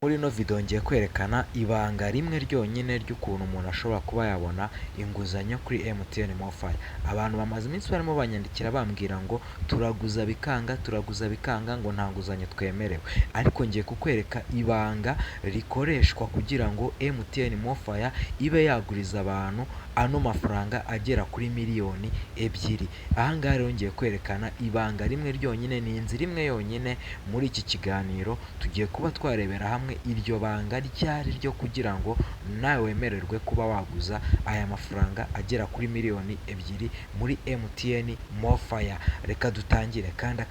Muri ino video ngiye kwerekana ibanga rimwe ryonyine ry'ukuntu umuntu ashobora kuba yabona inguzanyo kuri MTN MoFi. Abantu bamaze iminsi barimo banyandikira bambwira ngo turaguza bikanga, turaguza bikanga, ngo nta nguzanyo twemerewe. Ariko ngiye kukwereka ibanga rikoreshwa kugira ngo MTN MoFi ibe yaguriza abantu ano mafaranga agera kuri miliyoni 2. Aha ngaha rero ngiye kwerekana ibanga rimwe ryonyine, ni inzira imwe yonyine. Muri iki kiganiro tugiye kuba twarebera hamwe iryo banga ryari ryo kugira ngo nawe wemererwe kuba waguza aya mafaranga agera kuri miliyoni 2 muri MTN MoFi. Reka dutangire. Kanda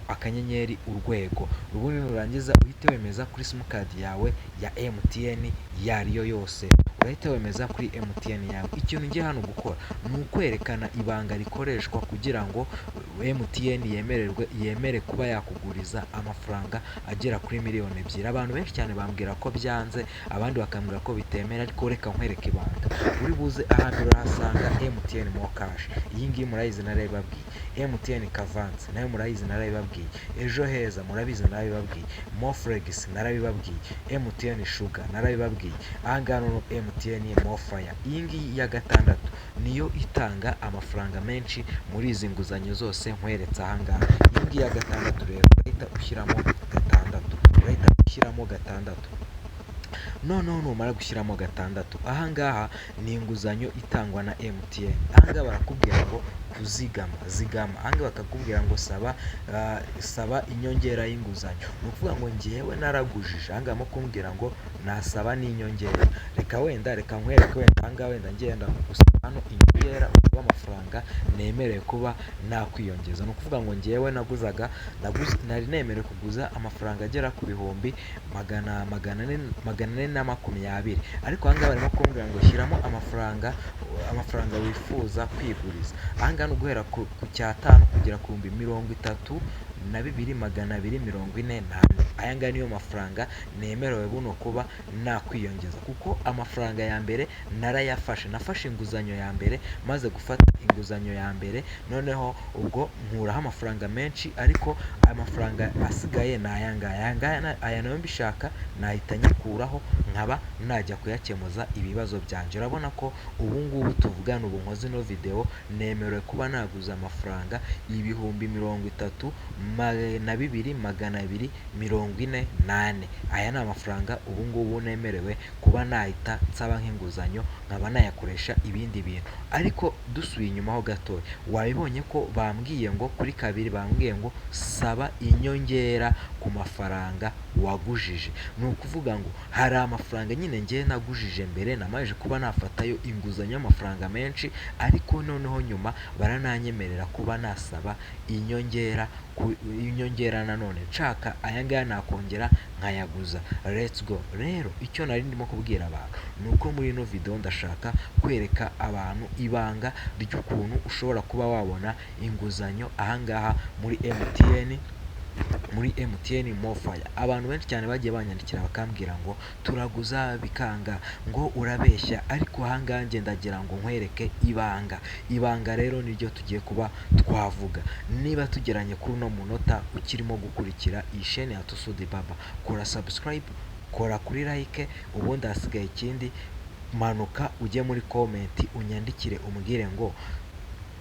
*182*5*#, ubundi nurangiza uhite wemeza kuri simukadi yawe ya MTN iyo ari yo yose. Urahita wemeza kuri MTN yawe. Ikintu ngiye hano gukora ni ukwerekana ibanga rikoreshwa kugira ngo MTN yemererwe, yemere kuba yakuguriza amafaranga agera kuri miliyoni 2. Abantu benshi cyane bambwira ko byanze, abandi bakambwira ko bitemera, ariko reka nkwereke ibanga. Uri buze ahambere urahasanga MTN MoKash, iyi ngiyi murayizi, narayibabwiye. MTN Kavanse nayo murayizi, narayibabwiye. Ejo Heza murabizi, narabibabwiye. MoFlex narabibabwiye. MTN Shuga narabibabwiye. Aha ngaha noneho MTN MoFi, iyi ngiyi ya gatandatu niyo itanga amafaranga menshi muri izi nguzanyo zose nkweretse aha ngaha. Iyi ngiyi ya gatandatu rero urahita ushyiramo gatandatu, urahita ushyiramo gatandatu. Noneho numara gushyiramo gatandatu, aha ngaha ni inguzanyo itangwa na MTN. Aha ngaha barakubwira ngo kuzigama, zigama. Aha ngaha bakakubwira ngo saba inyongera y'inguzanyo. Ni ukuvuga ngo ngewe naragujije, aha ngaha barimo kumbwira ngo nasaba n'inyongera. Reka wenda, reka nkwereke wenda aha ngaha, wenda ngenda gusaba hano inyongera, urebe amafaranga nemerewe kuba nakwiyongeza. Ni ukuvuga ngo ngewe naguzaga, nari nemerewe kuguza amafaranga agera ku bihumbi 420, ariko aha ngaha barimo kumbwira ngo shyiramo amafaranga wifuza kwiguriza. Aha ngaha ni uguhera ku cyatanu kugera ku 32,244. Aya ngaya niyo mafaranga nemerewe buno kuba nakwiyongeza, kuko amafaranga ya mbere narayafashe. Nafashe inguzanyo ya mbere, maze gufata inguzanyo ya mbere noneho ubwo nkuraho amafaranga menshi, ariko amafaranga asigaye ni aya ngaya. Aya ngaya, aya nayo mbishaka nahita nyakuraho nkaba najya kuyakemuza ibibazo byanjye. Urabona ko ubu ngubu tuvugana, ubu nkoze ino video, nemerewe kuba naguza amafaranga 32,244. Aya ni amafaranga ubu ngubu nemerewe kuba nahita nsaba nk'inguzanyo, nkaba nayakoresha ibindi bintu. Ariko dusubiye inyuma ho gatoya, wabibonye ko bambwiye ngo kuri kabiri bambwiye ngo saba inyongera ku mafaranga wagujije. Ni ukuvuga ngo hari amafaranga nyine ngewe nagujije mbere, namaze kuba nafatayo inguzanyo y'amafaranga menshi, ariko noneho nyuma barananyemerera kuba nasaba inyongera, ku inyongera nanone nshaka aya ngaya nakongera nkayaguza. Let's go. Rero icyo nari ndimo kubwira abantu ni uko muri ino video ndashaka kwereka abantu ibanga ry'ukuntu ushobora kuba wabona inguzanyo aha ngaha muri MTN, muri MTN MoFi. Abantu benshi cyane bagiye banyandikira bakambwira ngo turaguza bikanga, ngo urabeshya, ariko aha ngaha njye ndagira ngo nkwereke ibanga. Ibanga rero niryo tugiye kuba twavuga. Niba tugeranye kuri uno munota ukirimo gukurikira iyi shene ya Tusudi Baba, kora subscribe, kora kuri like, ubundi ahasigaye ikindi manuka ujye muri comment unyandikire umbwire ngo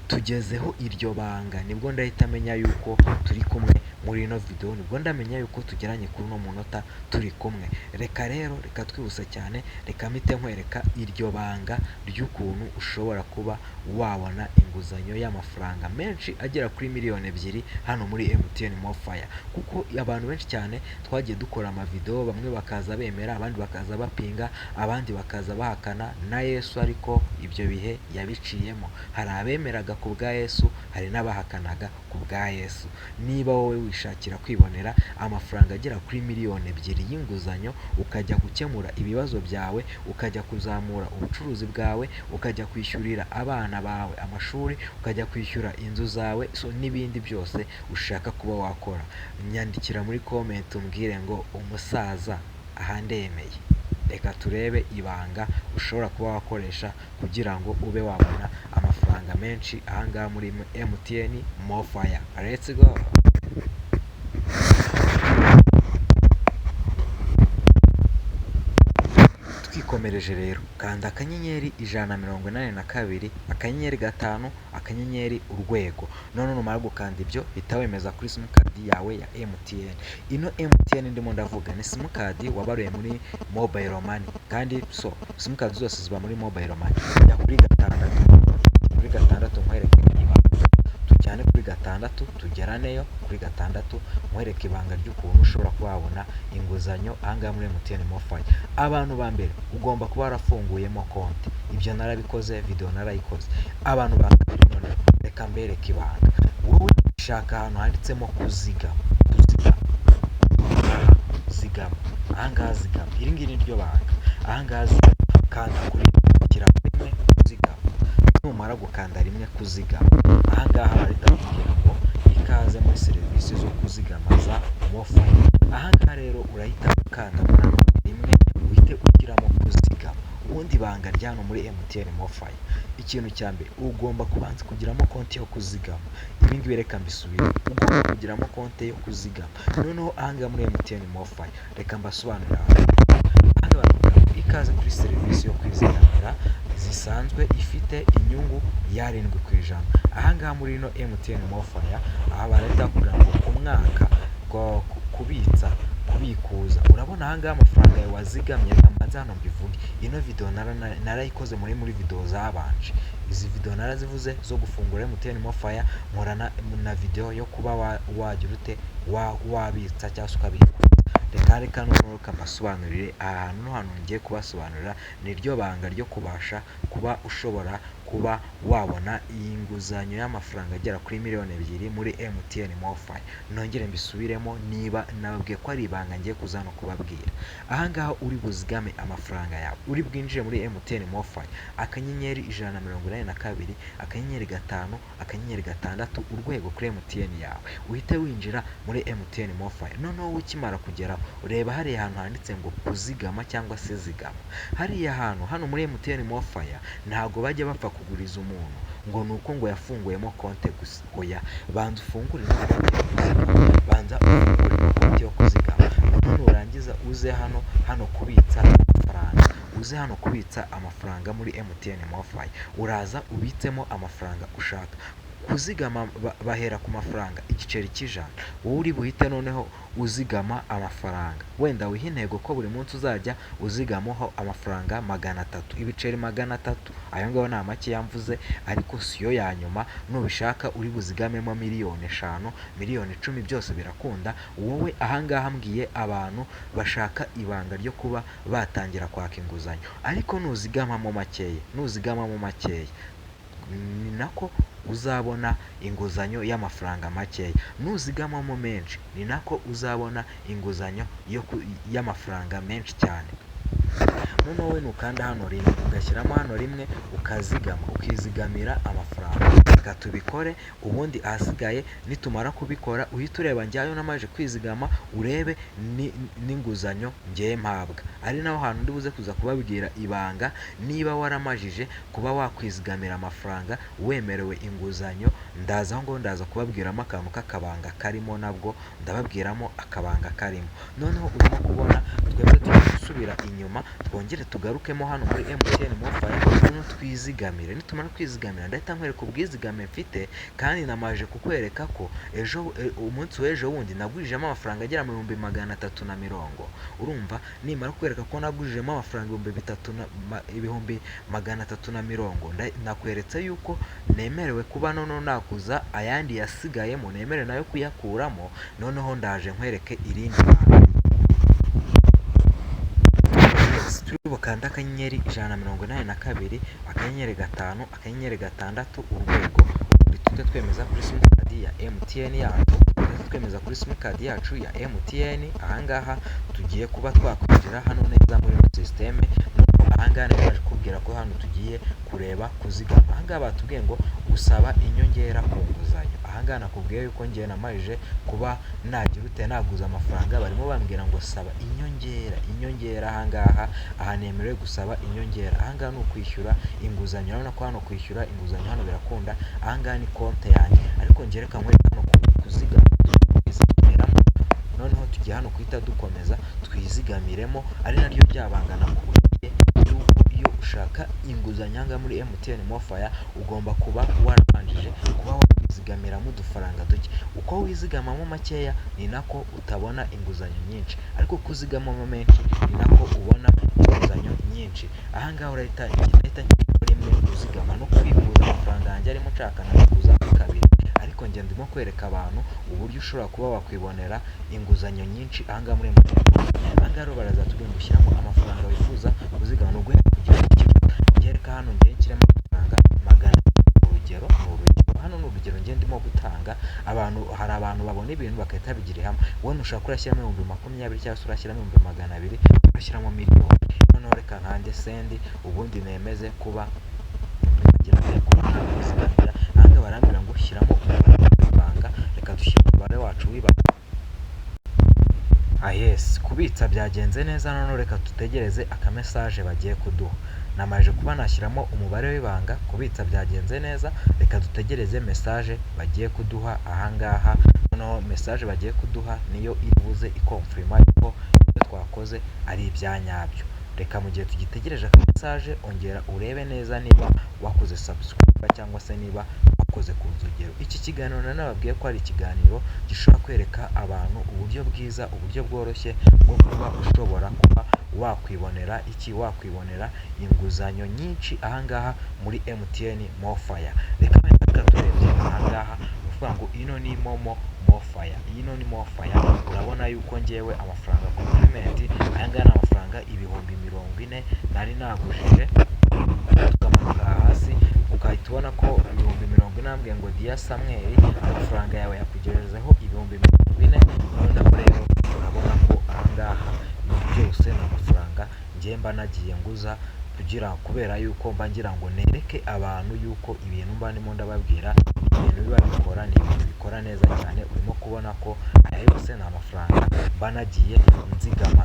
tugezeho iryo banga, nibwo ndahita menya yuko turi kumwe muri ino video, nibwo ndamenya yuko tugeranye kuri uno munota turi kumwe. Reka rero, reka twihuse cyane, reka mpite nkwereka iryo banga ry'ukuntu ushobora kuba wabona inguzanyo y'amafaranga menshi agera kuri miliyoni 2 hano muri MTN MoFi. Kuko abantu benshi cyane twagiye dukora amavideo, bamwe bakaza bemera, abandi bakaza bapinga, abandi bakaza bahakana na Yesu, ariko ibyo bihe yabiciyemo. Hari abemeraga ku bwa Yesu, hari n'abahakanaga ku bwa Yesu. Niba wowe wishakira kwibonera amafaranga agera kuri miliyoni 2 y'inguzanyo, ukajya gukemura ibibazo byawe, ukajya kuzamura ubucuruzi bwawe, ukajya kwishyurira abana bawe amashuri, ukajya kwishyura inzu zawe, so n'ibindi byose ushaka kuba wakora, nyandikira muri comment umbwire ngo umusaza aha ndemeye. Reka turebe ibanga ushobora kuba wakoresha kugira ngo ube wabona amafaranga menshi aha ngaha muri MTN MoFi. Let's go. Twikomereje rero, kanda *182 *5 *#. None numara gukanda ibyo, hita wemeza kuri simukadi yawe ya MTN. Ino MTN ndimo ndavuga ni simukadi wabaruye muri mobile money, kandi so simukadi zose ziba muri mobile money. Jya kuri 6, kuri 6 nkwereke ibanga. Tujyane kuri 6, tugeraneyo kuri 6 nkwereke ibanga ry'ukuntu ushobora kuba wabona inguzanyo ahangaha muri MTN MoFaya. Abantu ba mbere, ugomba kuba warafunguyemo konti. Ibyo narabikoze, video narayikoze. Abantu ba kabiri, noneho reka mbereke ibanga. Wowe shaka ahantu handitsemo kuzigama, kuzigama, zigama ahangaha, zigama. Iri ngiri ni ryo banga. Ahangaha zigama, kanda kuri shyira 1 kuzigama. Numara gukanda 1 kuzigama, ahangaha barahita bakubwira ngo ikaze muri serivisi zo kuzigama za MoFaya. Ahangaha rero urahita ukandamo nanone 1, uhite ushyiramo kuzigama. Ubundi ibanga rya hano muri MTN MoFaya, ikintu cya mbere ugomba kubanza kugiramo konti yo kuzigama. Ibi ngibi reka mbisubire, ugomba kugiramo konti yo kuzigama. Noneho ahangaha muri MTN MoFaya, reka mbasobanurire. Ahangaha baravuga ngo ikaze kuri serivisi yo kwizigamira zisanzwe ifite inyungu ya 7%. Ahangaha muri ino MTN MoFaya, aha barahita bakubwira ngo ku mwaka kubitsa, kubikuza. Urabona ahangaha amafaranga yawe wazigamye. Reka mbanze hano mbivuge, ino video narayikoze muri video zabanje. Izi video narazivuze zo gufungura MTN MoFaya, nkora na video yo kuba wagira ute, wabitsa cyangwa se ukabikuza. Reka noneho reka mbasobanurire aha hantu. No hano ngiye kubasobanurira ni ryo banga ryo kubasha kuba ushobora kuba wabona iyi nguzanyo y'amafaranga agera kuri miliyoni 2 muri MTN MoFaya. Nongere mbisubiremo, niba nababwiye ko ari ibanga ngiye kuza hano kubabwira. Ahangaha uri buzigame amafaranga yawe, uri bwinjire muri MTN MoFaya, *182 *5 *6# kuri MTN yawe, uhite winjira muri MTN MoFaya. Noneho ukimara kugeraho, ureba hariya hantu handitse ngo kuzigama cyangwa se zigama. Hariya hantu hano muri MTN MoFaya ntabwo bajya bapfa kuguriza umuntu ngo ni uko ngo yafunguyemo konti gusa. Oya, banza ufungure ino konti yo kuzigama, banza ufungure ino konti yo kuzigama. Noneho nurangiza uze hano kubitsa amafaranga, uze hano kubitsa amafaranga muri MTN MoFaya. Uraza ubitsemo amafaranga ushaka. Kuzigama bahera ku mafaranga igiceri cy'ijana. Wowe uri buhite noneho uzigama amafaranga, wenda wiha intego ko buri munsi uzajya uzigamaho amafaranga 300, ibiceri 300. Ayo ngayo ni makeya mvuze, ariko siyo ya nyuma. Nubishaka uri buzigamemo miliyoni 5, miliyoni 10, byose birakunda. Wowe ahangaha mbwiye abantu bashaka ibanga ryo kuba batangira kwaka inguzanyo. Ariko nuzigamamo makeya, nuzigamamo makeya ni nako uzabona inguzanyo y'amafaranga makeya, nuzigamamo menshi ni nako uzabona inguzanyo y'amafaranga menshi cyane. Noneho wowe nukanda hano 1, ugashyiramo hano 1, ukazigama, ukizigamira amafaranga. Reka tubikore, ubundi ahasigaye nitumara kubikora uhite ureba njyayo namaze kwizigama, urebe n'inguzanyo ngiye mpabwa. Ari naho hantu ndi buze kuza kubabwira ibanga. Niba waramajije kuba wakwizigamira amafaranga wemerewe inguzanyo, ndaza aho ngaho, ndaza kubabwiramo akantu k'akabanga karimo, nabwo ndababwiramo akabanga karimo. Noneho urimo kubona twebwe tugiye gusubira inyuma, twongere tugarukemo hano muri MTN MoFaya, noneho twizigamire. Nitumara kwizigamira ndahita nkwereka ubwizigame mfite, kandi namaje kukwereka ko ejo, umunsi w'ejo wundi nagurijemo amafaranga agera mu 330,000. Urumva nimara kukwereka ko nagurijemo amafaranga ibihumbi bitatu na 330,000, nakweretse yuko nemerewe kuba noneho nakuza ayandi yasigayemo, nemerewe nayo kuyakuramo. Noneho ndaje nkwereke irindi banga. Yes, turi bukande *182 *5 *6#, tujye twemeza kuri simukadi ya MTN yacu, tujye twemeza kuri simukadi yacu ya MTN. Ahangaha tugiye kuba twakwinjira hano neza muri ino sisiteme. Noneho ahangaha naje kukubwira ko hano tugiye kureba kuzigama. Ahangaha batubwiye ngo gusaba inyongera ku nguzanyo. Ahangaha nakubwiye yuko ngewe namajije kuba nagira ute, naguza amafaranga. Barimo bambwira ngo saba inyongera, inyongera. Ahangaha aha nemerewe gusaba inyongera. Ahangaha ni ukwishyura inguzanyo. Urabona ko hano kwishyura inguzanyo hano birakunda. Ahangaha ni konti yanjye, ariko njye reka nkwereke hano kuzigama, kwizigamiramo. Noneho tugiye hano guhita dukomeza twizigamiremo, ari naryo byabanga nakubwiye. Gushaka inguzanyo aha ngaha muri MTN MoFaya, ugomba kuba warabanjije kuba wakwizigamiramo udufaranga duke. Uko wizigamamo makeya ni nako utabona inguzanyo nyinshi, ariko uko uzigamamo menshi ni nako ubona inguzanyo nyinshi. Aha ngaha urahita ndahita rimwe kuzigama no kubikuza amafaranga yanjye arimo, nshaka nabikuza kabiri, ariko njye ndimo kwereka abantu uburyo ushobora kuba wakwibonera inguzanyo nyinshi aha ngaha muri MTN. Aha ngaha rero barazatubwira ngo ushyiramo amafaranga wifuza kuzigama, ni uguhera ku gihumbi kimwe. Njye reka hano njye nshyiremo amafaranga 200, urugero ni urugero, hano ni urugero njye ndimo gutanga. Abantu, hari abantu babona ibintu bagahita babigira ihame. Wowe nushaka urashyiramo 20,000 cyangwa se urashyiramo 200,000, urashyiramo miliyoni. Noneho reka nkande send, ubundi nemeze kuba kugira ngo kuba nakwizigamira. Aha ngaha barambwira ngo shyiramo umubare w'ibanga, reka dushyire umubare wacu w'ibanga. Ah yes, kubitsa byagenze neza. Noneho reka dutegereze akamessage bagiye kuduha. Namaze kuba nashyiramo umubare w'ibanga, kubitsa byagenze neza, reka dutegereze message bagiye kuduha ahangaha. Noneho message bagiye kuduha niyo iri buze iconfirma ko ibyo twakoze ari ibya nyabyo. Reka mu gihe tugitegereje message, ongera urebe neza niba wakoze subscribe cyangwa se niba wakoze ku nzogero. Iki kiganiro nanababwiye ko ari ikiganiro gishobora kwereka abantu uburyo bwiza, uburyo bworoshye bwo kuba ushobora kuba wakwibonera iki, wakwibonera inguzanyo nyinshi ahangaha muri MTN MoFaya. Reka wenda turebye ahangaha, ni ukuvuga ngo ino ni MoMo MoFaya, ino ni MoFaya. Urabona yuko ngewe amafaranga compliment, aya ngaya ni amafaranga 40,000 nari nagujije. Tukamanuka hasi ugahita ubona ko 40,000, ambwiye ngo: "Dear Samuel, amafaranga yawe yakugejejeho 40,000." Noneho rero urabona ko ahangaha ibi byose ni amafaranga njye mba nagiye nguza kugira, kubera yuko mba ngira ngo nereke abantu yuko ibintu mba ndimo ndababwira, ibintu biba bikora, ni ibintu bikora neza cyane. Urimo kubona ko aya yose ni amafaranga mba nagiye nzigama,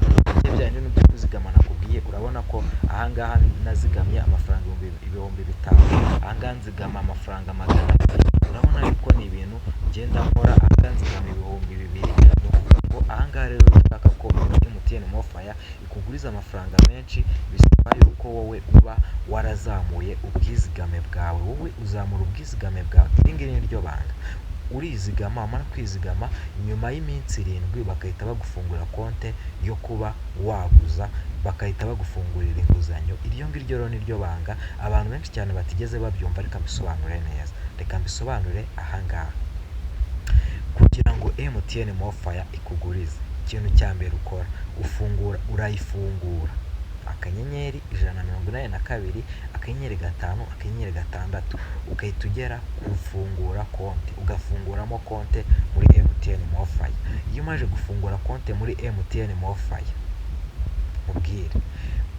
bya bindi byo kuzigama nakubwiye. Urabona ko ahangaha nazigamye amafaranga 5,000, ahangaha nzigama amafaranga 200. Urabona yuko ni ibintu ngenda nkora. Ahangaha nzigama 2,000. Ni ukuvuga ngo ahangaha rero ushaka ko MTN MoFaya ikuguriza amafaranga menshi, bisaba yuko wowe uba warazamuye ubwizigame bwawe. Wowe uzamura ubwizigame bwawe, iri ngiri ni ryo banga. Urizigama, wamara kwizigama, nyuma y'iminsi 7 bagahita bagufungurira konte yo kuba waguza, bagahita bagufungurira inguzanyo. Iryo ngiryo rero ni ryo banga abantu benshi cyane batigeze babyumva. Reka mbisobanure neza, reka mbisobanure ahangaha. Kugira ngo MTN MoFaya ikugurize, ikintu cya mbere ukora, ufungura, urayifungura *182*5*6, ugahita ugera gufungura konti, ugafunguramo konti muri MTN MoFaya. Iyo umaze gufungura konti muri MTN MoFaya, nkubwire,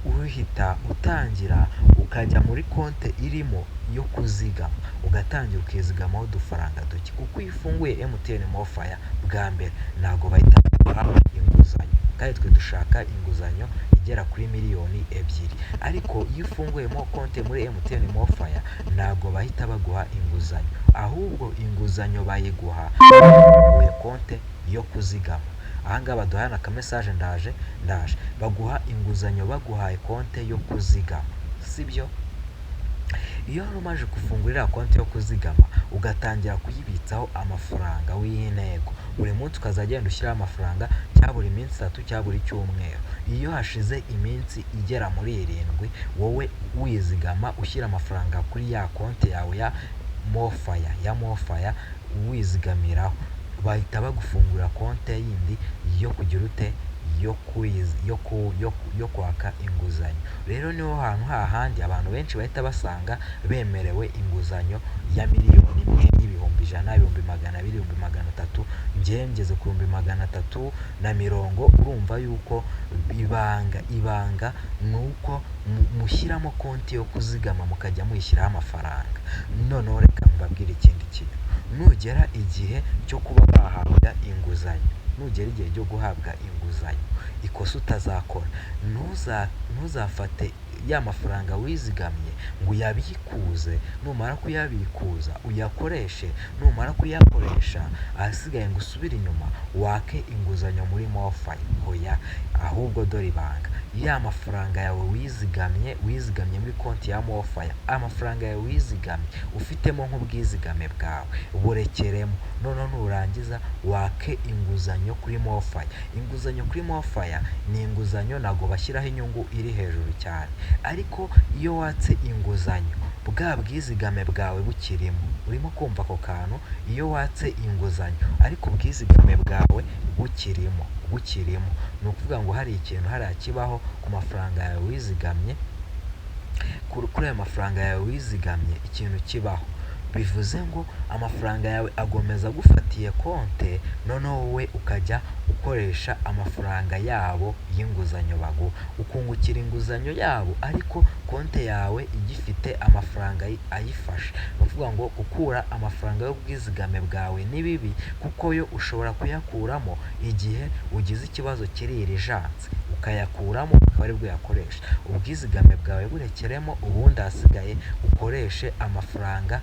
uhita utangira ukajya muri konti irimo yo kuzigama, ugatangira ukizigamaho udufaranga duke, kuko iyo ufunguye MTN MoFaya bwa mbere ntabwo bahita baguha inguzanyo, kandi twe dushaka inguzanyo igera kuri miliyoni 2. Ariko iyo ufunguyemo konti muri MTN MoFaya ntabwo bahita baguha inguzanyo, ahubwo inguzanyo bayiguha wafunguye konti yo kuzigama. Ahangaha baduhaye akamessage, ndaje ndaje. Baguha inguzanyo baguhaye konti yo kuzigama, sibyo? Iyo wari umaze gufungura iriya konti yo kuzigama, ugatangira kuyibitsaho amafaranga, wiha intego buri munsi ukazajya ugenda ushyiraho amafaranga, cyangwa buri minsi 3, cyangwa buri cyumweru. Iyo hashize iminsi igera muri 7 wowe wizigama, ushyira amafaranga kuri ya konti yawe ya MoFaya, ya MoFaya, wizigamiraho, bahita bagufungurira konti yindi yo kugira ute, yo kwaka inguzanyo. Rero niho hantu hahandi abantu benshi bahita basanga bemerewe inguzanyo ya miliyoni 1 n'ibihumbi 100, 200,000, 300,000. Njyewe ngeze ku 350,000. Urumva yuko ibanga ni uko mushyiramo konti yo kuzigama, mukajya muyishyiraho amafaranga. Noneho reka mbabwire ikindi kintu: nugera igihe cyo kuba wahabwa inguzanyo, nugera igihe cyo guhabwa inguzanyo, ikosa utazakora, ntuzafate ya mafaranga wizigamye ngo uyabikuze, numara kuyabikuza uyakoreshe, numara kuyakoresha ahasigaye ngo usubire inyuma wake inguzanyo muri MoFaya. Hoya, ahubwo dore ibanga: iyo Ya mafaranga yawe wizigamye muri konti ya MoFaya, amafaranga yawe wizigamye ufitemo nk'ubwizigame bwawe, burekeremo. Noneho nurangiza wake inguzanyo kuri MoFaya. Inguzanyo kuri MoFaya ni inguzanyo ntabwo bashyiraho inyungu iri hejuru cyane, ariko iyo watse inguzanyo bwa bwizigame bwawe bukirimo, urimo kumva ako kantu? Iyo watse inguzanyo ariko ubwizigame bwawe bukirimo, ni ukuvuga ngo hari ikintu hariya kibaho ku mafaranga yawe wizigamye, kuri ayo mafaranga yawe wizigamye ikintu kibaho, bivuze ngo amafaranga yawe agomeza agufatiye konte, noneho wowe ukajya ukoresha amafaranga yabo y'inguzanyo baguha, ukungukira inguzanyo yabo ariko konte yawe igifite amafaranga ayifashe. Ni ukuvuga ngo gukura amafaranga y'ubwizigame bwawe ni bibi, kuko yo ushobora kuyakuramo igihe ugize ikibazo kiri urgence, ukayakuramo ukaba aribwo uyakoresha. Ubwizigame bwawe burekeremo, ubundi ahasigaye ukoreshe amafaranga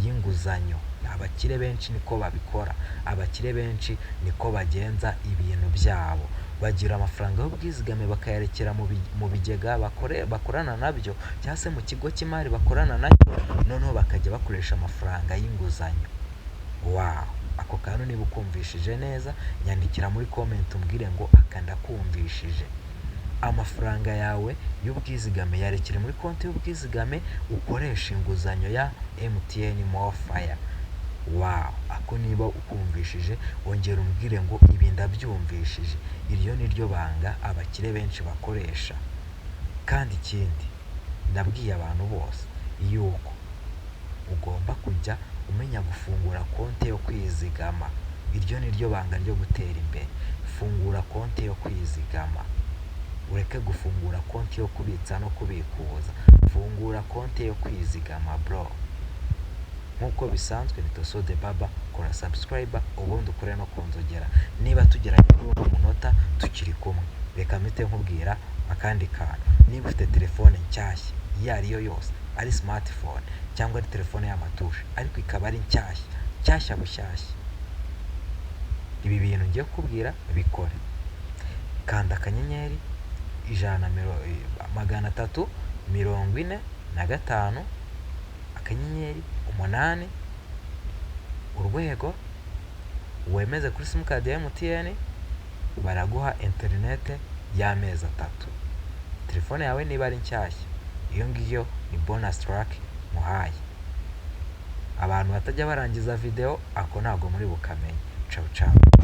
y'inguzanyo. Abakire benshi niko babikora, abakire benshi niko bagenza ibintu byabo, bagira amafaranga y'ubwizigame bakayarekera mu bigega bakorana nabyo cyangwa se mu kigo cy'imari bakorana nacyo, noneho bakajya bakoresha amafaranga y'inguzanyo. Wow! Ako kantu niba ukumvishije neza, nyandikira muri comment umbwire ngo aka ndakumvishije. Amafaranga yawe y'ubwizigame yarekere muri konti y'ubwizigame, ukoreshe inguzanyo ya MTN MoFaya. Wow! Ako niba ukumvishije ongera umbwire ngo ibi ndabyumvishije. Iryo ni ryo banga abakire benshi bakoresha. Kandi ikindi nabwiye abantu bose yuko ugomba kujya umenya gufungura konti yo kwizigama. Iryo ni ryo banga ryo gutera imbere. Fungura konti yo kwizigama, ureke gufungura konti yo kubitsa no kubikuza. Fungura konti yo kwizigama bro. Nk'uko bisanzwe ni Toso de Baba, kora subscribe ubundi ukore no ku nzogera. Niba tugeranye kuri uno munota tukiri kumwe, reka mpite nkubwira akandi kantu. Niba ufite telefone nshyashya iyo ari yo yose, ari smartphone cyangwa ari telefone y'amatushe ariko ikaba ari nshyashya, nshyashya bushyashya, ibi bintu ngiye kukubwira bikore. Kanda akanyenyeri 345 akanyenyeri 8 urwego, wemeze kuri simukadi ya MTN, baraguha interinete y'amezi 3. Telefone yawe niba ari nshyashya, iyo ngiyo ni bonus track muhaye. Abantu batajya barangiza video ako ntabwo muri bukamenye. Cawu cawu.